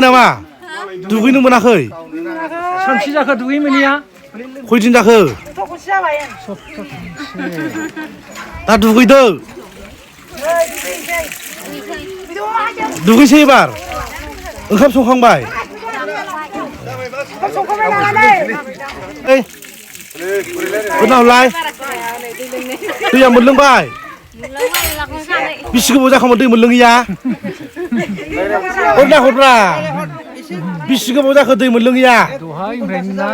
नामा दुगैनो मोनाखै सानसे जाखो दुगै मोनिया खयदिन जाखो दा दुगैदो दुगैसै एबार ओंखाम संखांबाय उनावलाय दैया मोनलोंबाय बिसि गोबाव जाखांबाय दै मोनलोङैया हरना हरब्रा बिसि गोबाव जाखो दै मोनलोङैया दहायनिफ्रायनो ना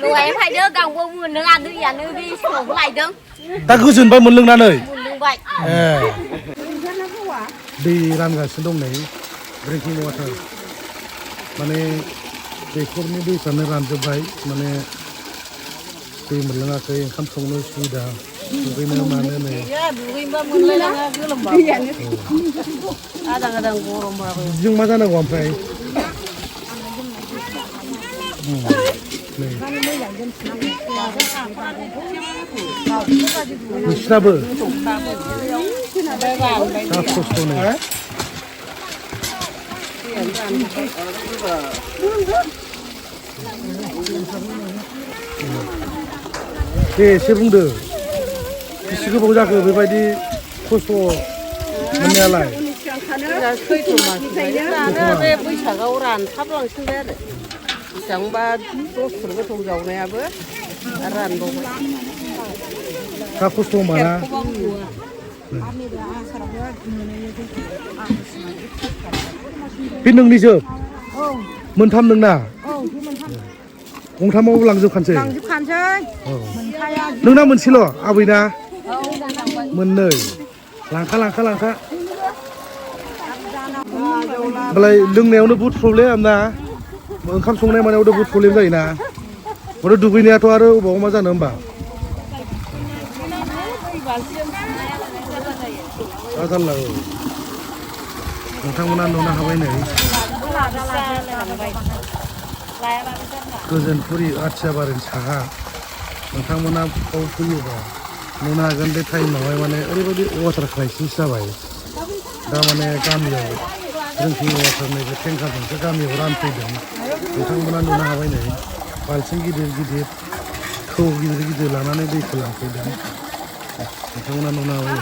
दहाय फायदो गांबो मोनलोङा दैयानो बे समावबो लायदों दा गोजोनबाय मोनलोंनानै मोनलोंबाय दै रानगासिनो दं नै ड्रिंकिं वाटार माने दैखरनि दैफ्रानो रानजोब्बाय माने दै मोनलोङाखै ओंखाम संनो सुबिदा दुगैनो मानो नै दुगैनोबा मोनलायलाङा गोलोमबाबो आदां आदां गरमबाबो बिदिजों मा जानांगौ ओमफ्राय नोंसिनाबो जा खस्थ' नै दे एसे बुंदो बेसे गोबाव जाखो बेबायदि खस्थ' मोननायालाय सैथ्र मासनिफ्रायनो बे बैसागआव रानथाबलांसिनबाय आरो बेसेबांबा 10 फुट गोथौ जावनायाबो रानबावबाय जा खस्थ' होनबाना बे नोंनि जोब मोनथाम नोंना गंथामावबो लांजोबखानोसै नोंना मोनसेल' आबैना मोननै लांखा होमबालाय लोंनायावनो बहुद प्रब्लेम ना ओंखाम संनाय मानायावथ' बहुद प्रब्लेम जायोना ओमफ्राय दुगैनायाथ' आरो अबाव मा जानो होमबा जारला औ नोंथांमोना नुनो हाबाय नै गोजोनपुरि आथियाबारिनि साहा नोंथांमोना बाव फैयोबा नुनो हागोन बे टाइमावहाय माने ओरैबायदि वाटार क्राइसिस जाबाय दा माने गामियाव ड्रिंकिं वाटार नैबे टेंकारजोंसो गामियाव रानफैदों नोंथांमोना नुनो हाबाय नै बाल्थिं गिदिर गिदिर थौ गिदिर गिदिर लानानै दैखौ लांफैदों नोंथांमोना नुनो हाबाय